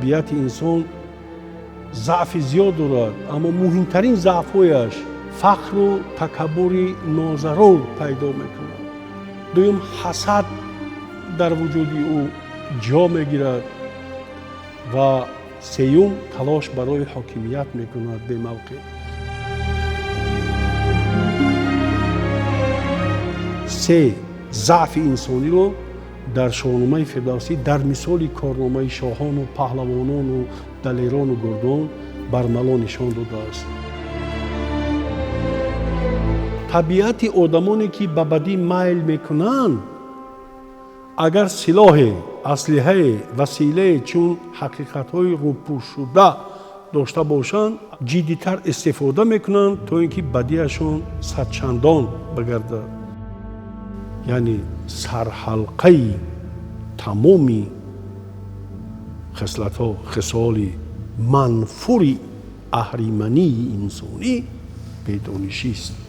Табиати инсон заъфи зиёд дорад, аммо муҳимтарин заъфҳояш фахру такаббури нозарур пайдо мекунад. Дуюм, ҳасад дар вуҷуди ӯ ҷо мегирад ва сеюм, талош барои ҳокимият мекунад бемавқеъ. Се заъфи инсониро дар Шоҳномаи Фирдавсӣ дар мисоли корномаи шоҳону паҳлавонону далерону гурдон бармало нишон додааст. Табиати одамоне ки ба бадӣ майл мекунанд, агар силоҳе, аслиҳае, василае чун ҳақиқатҳои рӯпӯшшуда дошта бошанд, ҷиддитар истифода мекунанд, то ин ки бадиашон садчандон бигардад. Яъне сарҳалқаи тамоми хислатҳо, хисоли манфури аҳримании инсонӣ бедонишист.